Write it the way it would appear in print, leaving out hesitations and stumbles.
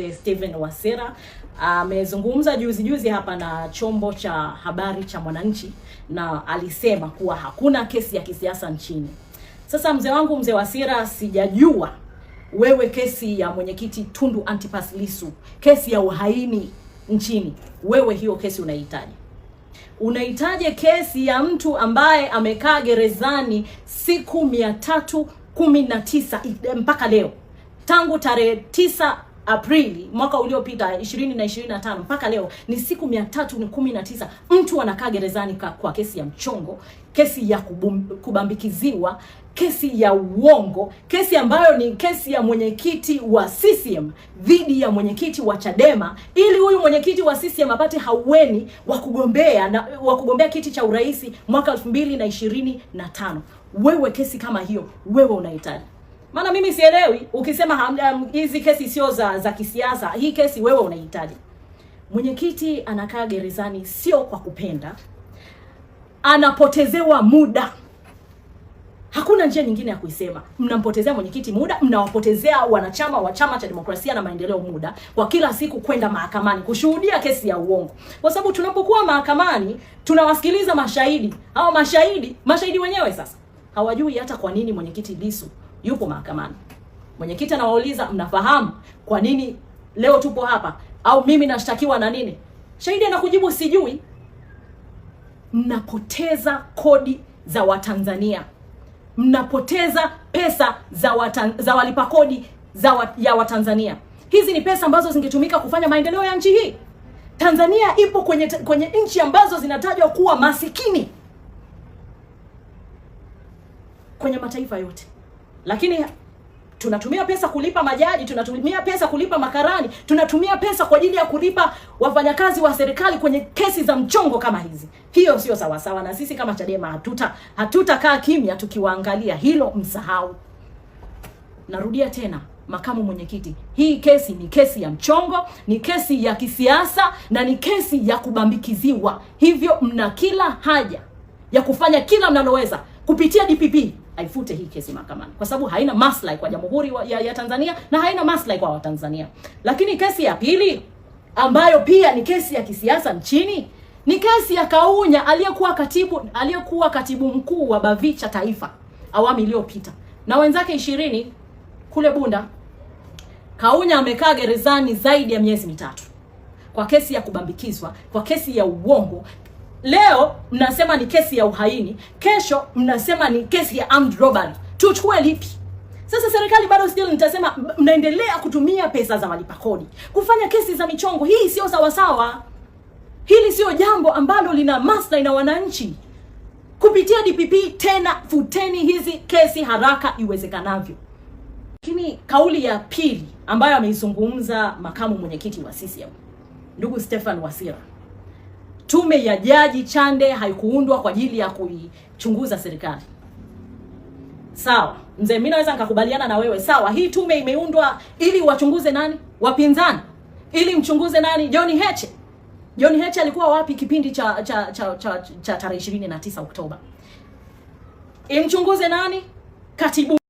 Mzee Stephen Wasira amezungumza juzi juzi hapa na chombo cha habari cha Mwananchi na alisema kuwa hakuna kesi ya kisiasa nchini. Sasa mzee wangu, mzee Wasira, sijajua wewe kesi ya mwenyekiti Tundu Antipas Lissu, kesi ya uhaini nchini, wewe hiyo kesi unahitaji? Unahitaji kesi ya mtu ambaye amekaa gerezani siku 319 mpaka leo, tangu tarehe 9 Aprili mwaka uliopita 2025 mpaka leo ni siku 319, mtu anakaa gerezani kwa kesi ya mchongo, kesi ya kubambikiziwa, kesi ya uongo, kesi ambayo ni kesi ya mwenyekiti wa CCM dhidi ya mwenyekiti wa Chadema, ili huyu mwenyekiti wa CCM apate haueni wa kugombea na wa kugombea kiti cha urais mwaka 2025. Wewe kesi kama hiyo wewe unahitaji? Maana mimi sielewi ukisema hizi kesi sio za kisiasa, hii kesi wewe unahitaji. Mwenyekiti anakaa gerezani sio kwa kupenda, anapotezewa muda. Hakuna njia nyingine ya kuisema. Mnampotezea mwenyekiti muda, mnawapotezea wanachama wa Chama cha Demokrasia na Maendeleo muda kwa kila siku kwenda mahakamani kushuhudia kesi ya uongo, kwa sababu tunapokuwa mahakamani tunawasikiliza mashahidi. Hao mashahidi wenyewe sasa hawajui hata kwa nini mwenyekiti Lissu yupo mahakamani. Mwenyekiti anawauliza, mnafahamu kwa nini leo tupo hapa, au mimi nashtakiwa na nini? Shahidi anakujibu sijui. Mnapoteza kodi za Watanzania, mnapoteza pesa za walipa kodi ya Watanzania. Hizi ni pesa ambazo zingetumika kufanya maendeleo ya nchi hii. Tanzania ipo kwenye nchi ambazo zinatajwa kuwa masikini kwenye mataifa yote, lakini tunatumia pesa kulipa majaji, tunatumia pesa kulipa makarani, tunatumia pesa kwa ajili ya kulipa wafanyakazi wa serikali kwenye kesi za mchongo kama hizi. Hiyo sio sawasawa, na sisi kama Chadema hatutakaa kimya tukiwaangalia. Hilo msahau. Narudia tena, makamu mwenyekiti, hii kesi ni kesi ya mchongo, ni kesi ya kisiasa na ni kesi ya kubambikiziwa. Hivyo mna kila haja ya kufanya kila mnaloweza kupitia DPP aifute hii kesi mahakamani kwa sababu haina maslahi kwa Jamhuri ya Tanzania na haina maslahi kwa Watanzania. Lakini kesi ya pili ambayo pia ni kesi ya kisiasa nchini ni kesi ya Kaunya aliyekuwa katibu mkuu wa Bavicha Taifa awamu iliyopita na wenzake 20 kule Bunda. Kaunya amekaa gerezani zaidi ya miezi 3 kwa kesi ya kubambikizwa, kwa kesi ya uongo. Leo mnasema ni kesi ya uhaini, kesho mnasema ni kesi ya armed robbery. Tuchukue lipi? Sasa serikali bado still nitasema mnaendelea kutumia pesa za walipa kodi kufanya kesi za michongo. Hii sio sawasawa. Hili sio jambo ambalo lina maslahi na wananchi. Kupitia DPP tena, futeni hizi kesi haraka iwezekanavyo. Lakini kauli ya pili ambayo ameizungumza makamu mwenyekiti wa CCM ndugu Stephen Wasira, tume ya Jaji Chande haikuundwa kwa ajili ya kuichunguza serikali. Sawa mzee, mimi naweza nikakubaliana na wewe sawa. Hii tume imeundwa ili wachunguze nani? Wapinzani? Ili mchunguze nani? John Heche. John Heche alikuwa wapi kipindi cha tarehe 29 Oktoba? Imchunguze nani? Katibu